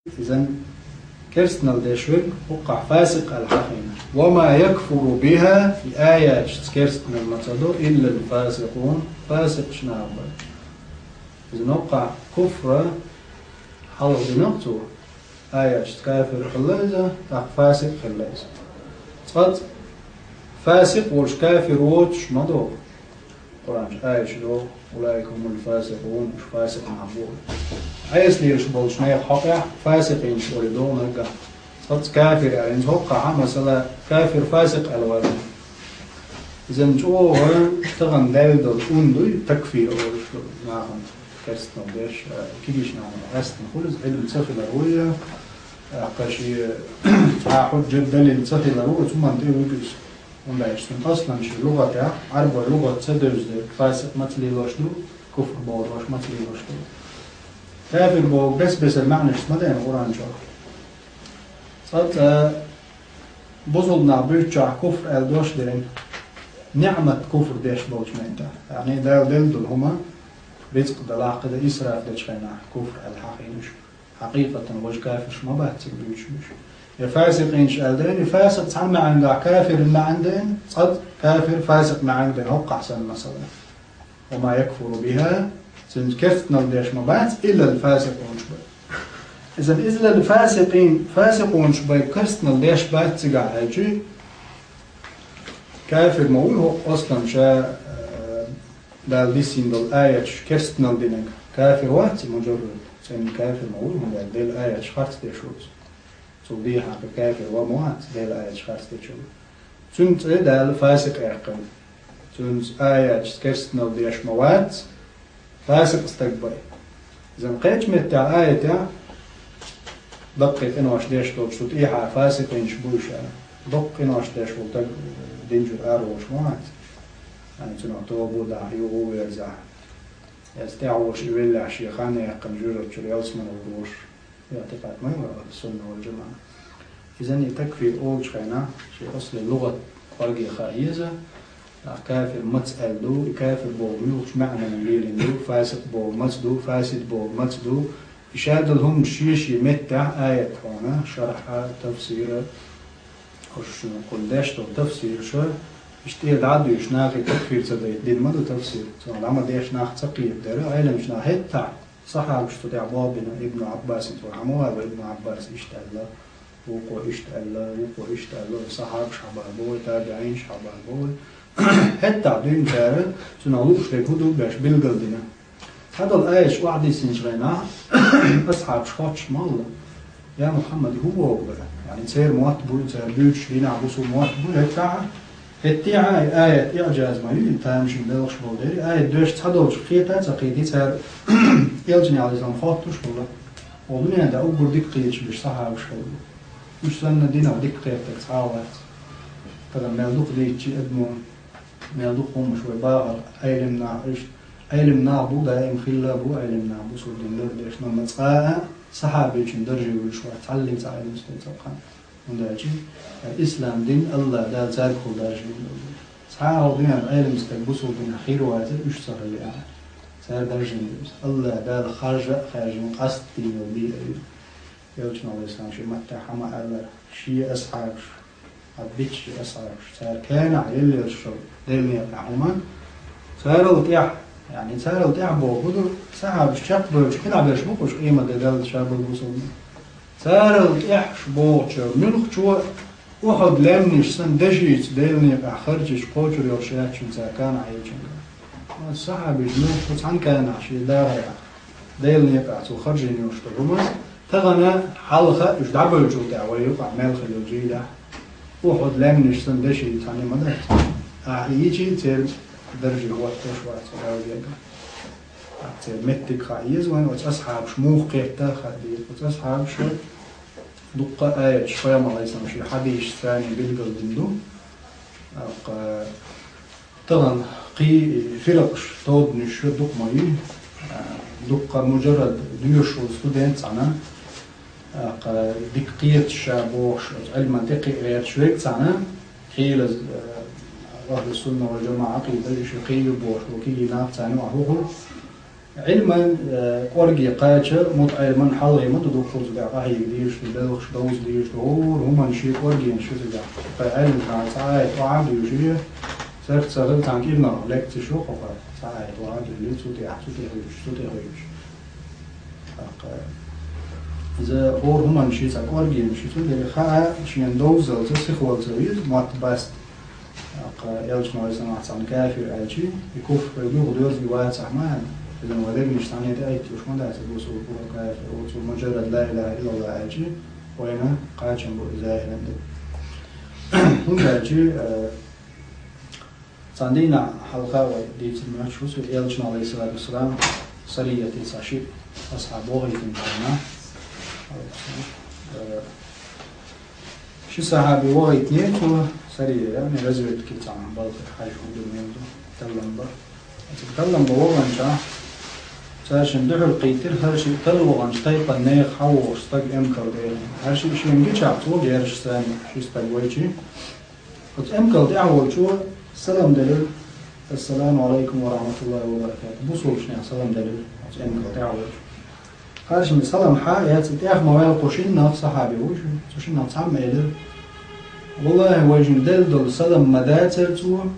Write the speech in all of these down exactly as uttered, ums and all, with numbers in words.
Изан керстанал деш верг хӀокхахь фасикъ аьлла хьахийна. «Ва ма якфуру биха», и аяташца керстанал ма ца до, «илла аль-фасикъун», фасикъаш нах бара. Изан хӀокхахь куфра хьалха динарг цо, аяташца кафир хилла иза, тӀаккха фасикъ хилла иза. Цкъа фасикъ волуш кафир воцуш ма до. Къуръан чу аяташ ду, «Улаика хумул фасикъун», уьш фасикъ нах бу. Ӏеса лелаш болчу нехан хьокъехь фасикъинаш олий догӀу наггахь. Цкъа кафир аьлла, хӀинца хӀокхахь, масала, кафир фасикъ аьлла вара. Изан чӀогӀа тахана даьлла долу ун дуй, такфир олуш долу нахана, керстанал деш, а, кегийчу нахана къаьстина хуьлу иза, Ӏилма ца хилар вуй, а, кхин шен цхьа хьуьжжат далил ца хилар ву, оцу хӀуманна тӀе вуьгу иза. ХӀунда аьлча цуьнан аслан шен лугӀатехь, Ӏарбойн лугӀат ца девза дерг, фасикъ маца лелош ду, куфр бохург маца лелош ду. Кафир бохург бес-бесара маьӀнаш ма дена Къуръан чохь. Цкъа-цкъа бусулба нах буьйцучохь куфр аьлла дош дерина, ниӀмат куфр деш болчу меттехь. Яъни Дала делла долу хӀума, рицкъ далахь, кхидӀа исраф дечу хенахь куфр аьлла хьахийна уьш. Хьакъикъатан важа кафирш ма бац цига буьйцуш уьш. Я фасикъинаш аьлла дерина, и фасикъ цхьана маьӀнехь, кафиран маьӀна дерина, цкъа кафир, фасикъ маьӀна дерина, хӀокхахь санна масала. «Ва ма якфуру биха», цуьнца керстанал деш ма бац, «илла аль-фасикъунаш» бай. Изан «илла аль-фасикъин», фасикъунаш бай керстанал деш бац цигахь аьлчи, кафир ма вуй хӀокху аслан ша, э, Дала диссина долу аяташ керстанал динарг. Кафир вац и мужаррад, цӀена кафир ма вуй, хӀунда аьлча Делан аяташ харц деш ву иза. Цул дехьа кхин кафир ван ма вац, Делан аяташ харц дечу. Цуьнан цӀе Дала фасикъ яьккхина. Цуьнца аяташца керстанал деш ма вац, фасикъ стаг бай. Изан кхечу меттехь аятехь даккхий къинош деш долчу цу тӀехьа фасикъинаш буй ша. Доккха къинош деш волу стаг дин чуьра ара волуш ма вац. Ай, цунах тоба дахь, юха верзахь. Эс тӀаьхьош и веллехь шен хан яьккхина жоьжахати чуьра ялсамане вур волуш. Иътикъад ма ю ахьлу сунна вал жамаӀа. Изан и такфир олучу хенахь, шен аслан лугӀат кӀорге хаа еза, а кафир маца аьлла ду, и кафир боху муьлхачу маьӀнана лелийна ду, фасикъ боху маца ду, фасид боху маца ду, и шадолу хӀуманаш шен-шен меттехь аят хьуна, шархьа, тафсира, уьш шуна кхунна деш долу тафсираш, иштта тӀера дӀа а дуьйцуш, нахе такфир ца дайта дина ма ду тафсир, цунах дӀа ма деш нах ца кхета дара, Ӏеламчу наха хӀетахь, сахьабаш цу тӀехь болх бина, Ибн Ӏаббасин цо хьан ма вала, Ибн Ӏаббас иштта аьлла, вукхо иштта аьлла, вукхо иштта аьлла, сахьабаш хьабагӀбо вай, табиӀинаш хьабагӀбо вай. ХӀетахь дуьйна цара, цунах лууш дерг хӀун ду беш билгалдина. Цхьадолу аяташ охьадиссинчу хенахь, асхьабаш хоттуш ма хилла: «Я Мухьаммад, хӀун боху бара?» Яъни церан мотт буй, цара буьйцуш дийнахь бусулба мотт буй, хӀетахь а, хӀеттехь а и аят иӀжаз ма ю, и тамашийна белхаш болу дерриг, аят доьшуш цхьадолчух кхета а ца кхетий, цара элчане, Ӏалайхиссалам, хоттуш хилла. Оха дуьнен тӀехь уггар дика кхеташ берш сахьабаш хилла. Уьш санна динах дика кхетарг цхьа а вац. Тахана мел дукха дийцча адамо, мел дукха хӀуманаш вай бахар, Ӏелим нах, иштта Ӏелим нах бу, даим хилла бу Ӏелим нах, бусулба дин лардеш, амма цкъа а сахьабечун дарже вуьйш вац, цхьаллин цхьа Ӏелим стаг цкъа а. ХӀунда аьлча ислам дин АллахӀ Дала цаьргахула даржийна долу дин. Цхьа а хӀокху дуьненахь Ӏелим стаг бусулба динах хир вац, уьш ца хилла а. Цара даржийна ду иза. АллахӀ Дала харжа а хаьржина, къастийна йолу дин ю. Элчано, Ӏалайхиссалам, шен маттехь хьан ма аьллара, шен асхьабаш, хьан бичча шен асхьабаш, цара кенахь еллелаш йолу Делан некъахь хӀума, царал тӀехь, яъни царал тӀехь боху хӀун ду, сахьабаш чекхбевлча къинхьа берш бу-кх уьш къематде даллалц ша болу бусулба. Царал тӀехь бохучо, муьлххачо Ухьуд лаьмнаш санна дешица Делан некъахь харжаш кхочур йолуш яц шуна цара кенахь елча. Сахьабаш муьлхха цхьана кенахь шен дахарехь Делан некъахь цо харжийна йолуш ду хӀума, тахана хьалха уьш дӀабевллачул тӀаьхьа вай юкъахь мел хилла йолу жийлехь, Ухьуд лаьмнаш санна дешица цхьаьна ма дац. Ахьа йичи церан дарже хӀоттош вац Дала веган. Церан меттиг хаа еза вайн, оцу асхьабаш муха кхетта а хаа деза. Оцу асхьабаша дуккха а аяташ, пайхамар, Ӏалайхиссалам, шен хьадисашца царна билгалдина ду. Тахана кхин фиракъаш, тоданаш дукха ма ю. Дуккха мужаррад доьшуш волу студент цхьана, тӀаккха дика кхеташ ша бохуш, оцу Ӏилман тӀе кхиа гӀерташ верг цхьана, кхийла, э, ахьлу сунна вал жамаӀа Ӏакъида, уьш кхин ю бохуш, ву кегий нах царна юкъахь хӀун хуьлу? Ӏилман, э, кӀорге кхача, мутаӀеллиман хьалхе ма ду, дукхаза бегӀ къахьега дезаш ду, белхаш довза дезаш ду, хӀора хӀуманна ший кӀоргенаш ю цигахь. Ткъа Ӏилман цхьа аят охьа а дуьйший, царца хила цхьана кӀирнах лекцеш ю кху, цхьа аят охьа а дуьллий, цу тӀехь, цу тӀехь хӀуьйсуш, цу тӀехь хӀуьйсуш. ТӀаккха иза хӀора хӀуманна ший цхьа кӀоргенаш ю, цундела хаа шена довзалца, сихвалца веза мотт баста. ТӀаккха элчано, Ӏалайхи ссалам, цхьана кафир аьлча, и куфр, вай гугӀу доьрза и вацахь ма аьлла. Иза вай дегнаш цхьанне тӀе айтта уж ма дац, бусулба ву, кафир ву, цо муджаррад ла илаха иллаллах аьлча, вайна кхачам бу и захӀиран ду. ХӀунда аьлча, э, цхьан дийнахь хьалха вай дийцар моьттуш ву со, элчано, Ӏалайхи ссалату вассалам, сарияте цхьа шиъ асхьаб вахийтина хьалха. Э, Ши сахьаби вахийтинера цо сария, яъни разведке цхьана балхара хьажа хӀун ду, мел ду, таллам бан. Оцу таллам бан ваханчохь, цара шин дуьхьал кхийттира, хӀара шиъ талла ваханчу тайпана нехан хьалвохуш стаг эмкал тӀе. ХӀара шиъ шена гичахь, цо герзаш санна ши стаг вайчи. Оцу эмкал тӀехь волчо салам делира: «Ассаламу Ӏалайкум ва рахьматуллахӀи ва баракатухӀ». Бусулбанех салам делира оцу эмкал тӀехь волчо. Кхаршимма салам хьа а эцна, тӀех ма ваьлла кху шиннах, сахьаби ву шу, цу шиннах цхьамма элира: «ВаллахӀи, вайшинна делла долу салам ма дацара цо,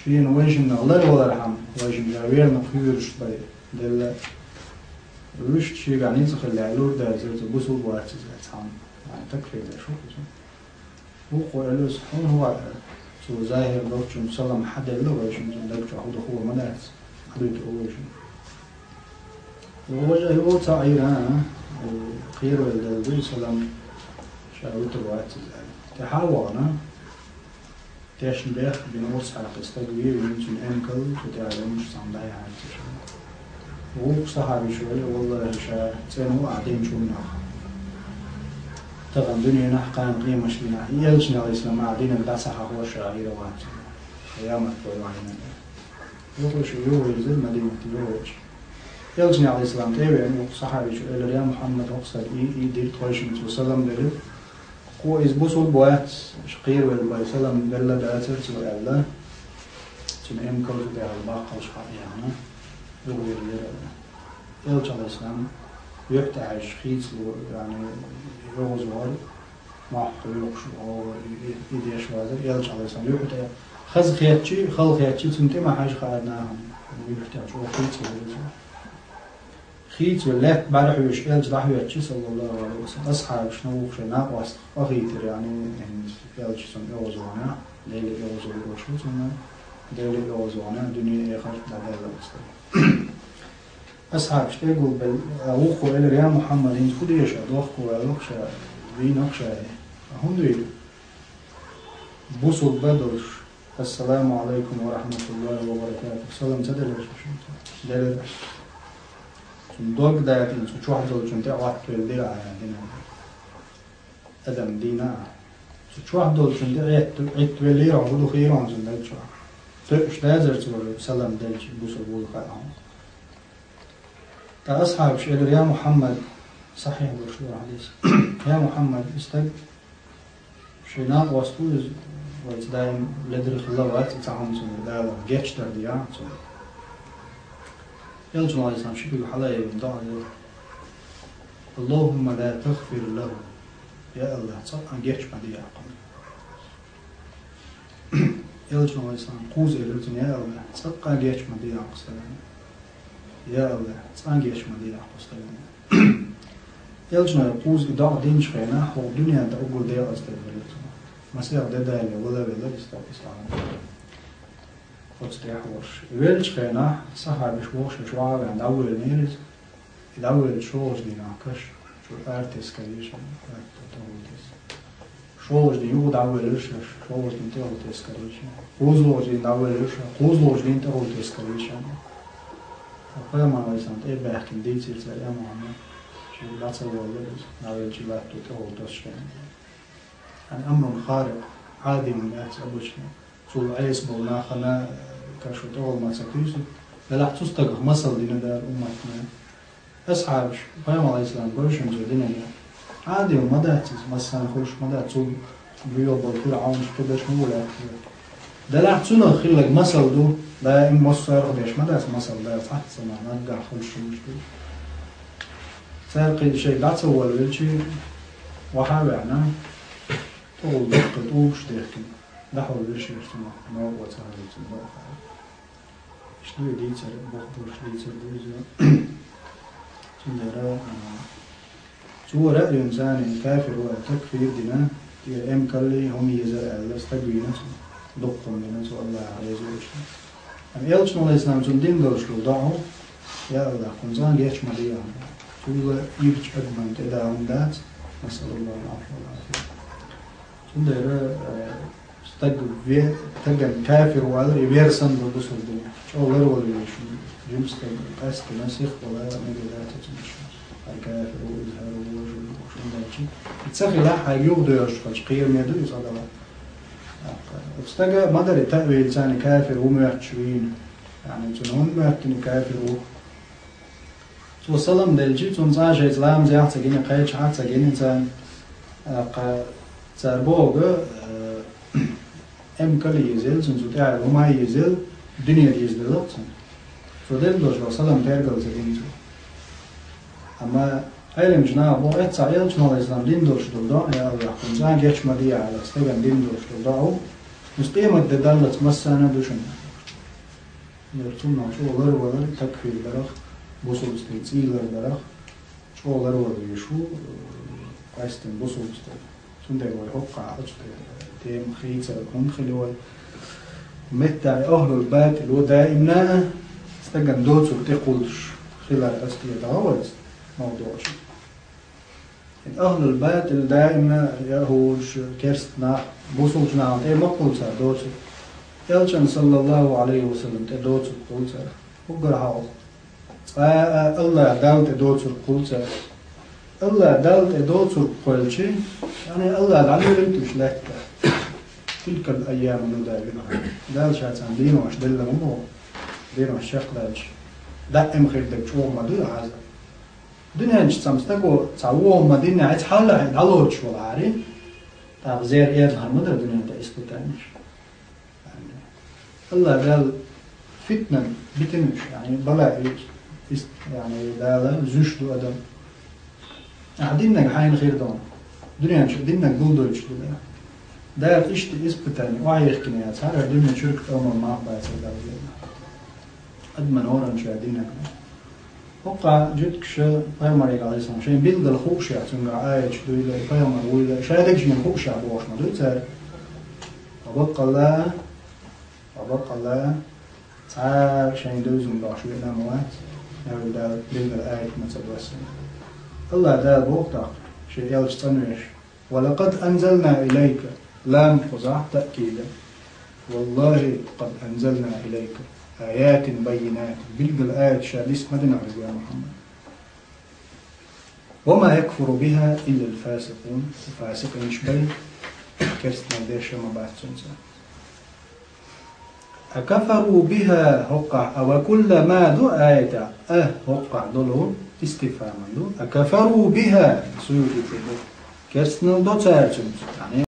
шена вайшиннах ларвалархьама, вайшинна ша верна кхоьруш бай делла». Вуьшта шегахь ницкъ хилла лур дацара цо, бусулба вац иза цхьамма. Ай, такфир деш ву кхуза. Вукхо элира: «Хьуна хӀун ваьа?» Цо захӀир долчунна салам хьаделла вайшинна, цуьнан даг чохь хӀун ду хуур ма дац, хьадуьйтур ву вайшинна. Вожа йо ца Ӏийра, а? Кхеравелла делла дуй салам, ша вуьтур вац иза аьлла. ТӀаьхьа а вахана, тешна бехк бина урс хьаькхна стаг ве вина, цуьнан эмкал цу тӀехь лемаш цхьамма дӀаяхьара ца ша. Вукху сахьабичо элира: «ВаллахӀи, ша цӀена ву ахь динчу хӀуманах. Тахана дуьненахь, кхана къемаш дийнахь, и элчанал ислам ахь динан дӀа ца хьахор ша Ӏийр вац. Къиямат бой вахьина». Юхуш юхуш дир Мадинате юхуш. Элчанал ислам тӀе а веана, вукху сахьабичо элира: «Я Мухьаммад, хӀокху стага и, и дира тхойшинна, цо салам делира. Кхо иза бусулба вац, аша кхеравелла бай салам делла дацара цо», аьлла. Цуьнан эмкал цу тӀехь баккхалш хьа а яхна, юхавер вера аьлла. Элча Ӏалайхиссалам юьхь тӀе хьаьжча хийцало, яъни, йовза вара, мохь кхоьлуш вара, и, и, и деш вазара, Элча Ӏалайхиссалам юьхь тӀе хаза хетчи, хала хетчи, цунна тӀе ма хьаьжа хаьара нахана, юьхь тӀе чӀогӀа хийцало вара. Хийцавелла лаьтта бӀаьра хьоьжуш Элча дӀахӀоьттича, саллаллахӀу Ӏалайхи ва саллам, асхьабашна вукху шайн накъостах къахийтира, яъни, Элча цунна оьгӀазвахана, Деле оьгӀазвахана, Деле оьгӀазвахана, дуьне а, эхарт а дӀадаьлла оцу тӀе. Асхьабаш тӀе гулбелла, а, вукхо элира: «Я Мухьаммад, хӀинца хӀун де ша, дохко ваьлла-кх ша, вийна-кх ша?» «ХӀунда вийна?» «Бусулба долуш, ассаламу Ӏалайкум ва рахьматуллахӀи ва баракатухӀ, салам ца делира шу шуьца?» «Делира». «Цунна дог датийна, цу чохь долчунна тӀе Ӏоттавелла дира ахьа динан». Адам дийна а. Цу чохь долчунна тӀе Ӏетта-, Ӏиттавеллера хьо, хӀун ду хир хьуна цунна даг чохь? Тоьуш дацара цо салам делча, бусулба вуй хаьа хьуна. ТӀаккха асхьабаш элира: «Я Мухьаммад», сахьихь долуш ду хьадис, «Я Мухьаммад, и стаг шайн накъост ву иза, вайца даим ледара хилла вац, и цхьа хӀума цунна Дала гечдар де ахь цунна». Элчано, Ӏалайхиссалам, ши куьг хьала а йина, доӀа дира: «АллахӀумма ла тагъфир лахӀу». Я АллахӀ, цкъа а геч ма де ахь кхунна. Элчано, Ӏалайхиссалам, кхуза элира цунна: «Я АллахӀ, цкъа а геч ма де ахь кху стагана. Я АллахӀ, цкъа а геч ма де ахь кху стагана». Элчано кхуза и доӀа динчу хенахь, хӀокху дуьненна тӀе уггар декъаза стаг хилира цунах. Масех де далале вала велира и стаг, ислам. Оцу тӀехь волуш. Веллачу хенахь, сахьабаш вовшаш ваха а веана, дӀавоьллинера иза. И дӀавоьллича шолгӀачу дийнахь каш, чу ара тескара йиш яра, лаьтто тӀехула тес-. ШолгӀачу дийнахь юха дӀавоьллира шаьш, шолгӀачу дийнахь тӀехула тескара йиш яра. КхозлагӀчу дийнахь дӀавоьллира ша, кхозлагӀчу дийнахь тӀехула тескара йиш яра. Пайхамар, Ӏалайхиссалам, тӀе а баьхкина дийцира цара, я Мухьаммад, шен дӀа ца воллура иза, дӀавеллачу лаьтто тӀехула тосучу хенахь. Яъни амрун харикъ, Ӏади хӀума яц обычно. Цул Ӏеса болу нахана каш тӀехула ма ца кхуьйсу. Делахь цу стагах масал дина Дала умматна. Асхьабаш, пайхамар, Ӏалайхиссалам, гой шуна цо динарг. Ӏади хӀума ма дац иза, массарна хуьлуш ма дац, цул буьйху болу фирӀаунаш, кхидерш ма ву лаьттахь. Делахь цунах хилларг масал ду, даим массарах беш ма дац масал, дац хьацца ма наггахь хуьлуш хилча ду. Цара кхин шайга дӀа ца волавелчи, ваха а ваьхьна, тӀехула даккхий тӀулгаш дехкина, дӀахьур вира шаьш цунах, новкъа ца хилча цунна бакъахьара. Иштта ду и дийцар, бакъдолуш дийцар ду иза. Цундела, а, цо раъйонца кафир ву аьлла такфир дина, тӀера эмкалли хӀума езар аьлла стаг вийна цунна, дуккха хӀума дина цо, АллахӀ реза ву иштта. Амма элчано, Ӏалайхиссалам, цунна дина долуш долу доӀа: «Я АллахӀ, кхунна цкъа а геч ма де», — аьлла. Цо йирчу адамна тӀедогӀу хӀума дац, насъалуллахӀал Ӏафва вал Ӏафия. Цундела, э, стаг ве-, стагана кафир ву алар, и вер санна ду бусалба динехь. ЧӀогӀа ларвала везаш ву, жима стаг, къаьсттина сихвала мегар дац оцу нахана. ХӀара кафир ву, иза хӀара ву, важа ву, шуна даьлча. И ца хилахь, хьайга юхадоьжуш хилча, кхераме ду иза, Ӏадала. Оцу стага ма дарий таъвилаца кафир ву моьттуш вийна. Яъни, цунна хӀунда моьттина кафир ву? Цо салам делчи, цунна цкъа а шайца ламаз яхь а ца гина, кхечахьа а ца гина царна. ТӀаккха цара бохург, э, эмкал а езийла цунна, цу тӀехь хӀума а езийла, дуьне дезаделла цунна. Цо делла долуш долу салам тергал ца дина цо. Амма Ӏеламчу наха боху, эццахь элчано, Ӏалайхиссалам, дина долуш долу доӀа, я АллахӀ, кхунна цкъа а геч ма де аьлла, стагана дина долуш долу доӀа ву, иза къематде даллалц массарна а ду шуна. Яра цунах чӀогӀа ларвалар, такфир дарах, бусалба стагана цӀий лардарах, чӀогӀа ларвала везаш ву, къаьсттина бусалба стаг. Цундела вай хӀокхахь оцу тӀе тема хийцар хӀунда хили вай? Меттахь и ахӀлул батӀил ву даимна а стагана доцург тӀекхуллуш хилар, оцу тӀе дагӀа вайца, мовдуӀаш. И ахӀлул батӀил даимна а яхӀудаш, керста нах, бусалба нахана тӀе ма кхуллу цара доцург. Элчанна, саллаллахӀу Ӏалайхи ва саллам, тӀе доцург кхуллу цара. Уггар хьалха. Цкъа а АллахӀ Далла тӀе доцург кхуллу цара. АллахӀ Далла тӀе доцург кхоьлличи, яъни АллахӀ дӀалуьйрина уьш лаьтта. Тилкал айяму нудавилуха. Дала ша царна денош делла хӀума боху, денош чекхдаьлча, даима хир дерг чӀогӀа ма ду и хьаза. Дуьнен чу цхьана стага цхьа вон хӀума динехь, иза хьалха дӀалоцуш валахьара, тӀаккха зер эрлахьара ма дара дуьнен тӀе испытанеш. АллахӀ Дала фитнан битина уьш, яъни, бала, ис-, яъни, Дала зуьйш ду адам. Ахьа диннарг хьайна хир ду, дуьнен чу диннарг гулдойтуш ду Дала. Дала иштта испытани охьайихкина яц, хӀара дуьнен чуьра тӀом мах бацар Дала. Адаман хӀоранна ша диннарг ду. ХӀокху жуьгташа пайхамарга, Ӏалайхиссалам, шайн билггал хуушехь, цуьнга аяташ дуйла, и пайхамар вуйла, шадерг шайна хуушехь бохуш ма дуй цара. Ва баккъалла, ва баккъалла, цхьа шайна девзина бохуш веана ма вац, Дала билггал аят ма ца доссийна. АллахӀ Дала боху тӀаккха, шен элча цӀанвеш: «Ва лакъад анзална илайка», лам кхузахь таъкида. «Валлахи, къад анзална илайка аятин баййинатин». Билггал аят ша дисма дина хьуна, я Мухьаммад. «Ва ма якфуру биха иллал фасикъун». Фасикъинаш бай, керстанал деш ма бац цуьнца. «Акафару биха» хӀокхахь, «а ва кулла ма» ду аята, «а» хӀокхахь долу истифхьаман ду, «акафару биха» суьйртица ду. Керстанал до цара цуьнца. Яъни,